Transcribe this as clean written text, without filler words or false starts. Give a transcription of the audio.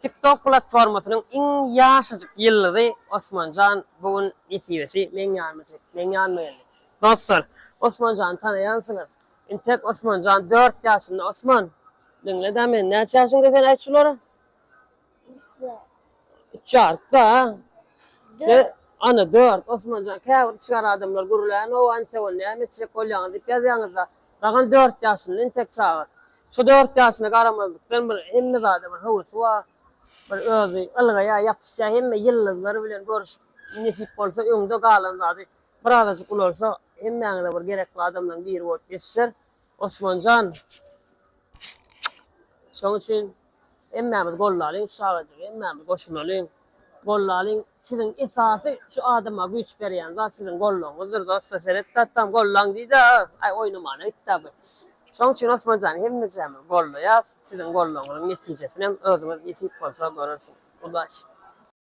TikTok platformasynyň iň ýaşajyk ýyldyzy Osmanjan bu gün nesibesi meň ýanyma çekip, meň ýanyma geldi. Dostlar, Osmanjany tanaýansyňyz. Intek Osmanjan dört ýaşynda. Osman, diňle-dä meni, näçe ýaşyňda sen aýt şulara? Üç ýarykda. Dört. Ana dört. Osmanjan käbir içigara adamlar gürlän ow entek ol näme etjek bolýaňyz diýip ýazýaňyzda. Dagam dört ýaşynda entek çaga. Şu dört ýaşyna garamazlykdan bir hemme zada bir höwesi bar. Bir özi ylgaýar, ýapyşýar hemme ýyldyzlar bilen görüşip nesip bolsa öňde galan zady birazajyk ulalsa hemmäňize bir gerekli adamlaryň biri bolup ýetişer. Osmanjan şoň üçin Hemmämiz gollalyň şu çagajygy hemmämiz goşulalyň gollalyň siziň esasy şu adama güýç berýän zat siziň gollaňyzdyr dostlar seret datdam gollaň diýdä aý oýnamana gitdä bu şoň üçin Osmanjany hemmejämiz gollaýas siziň gollaňyzyň netijesinem özüňiz nesip bolsa görersiňiz udaçi.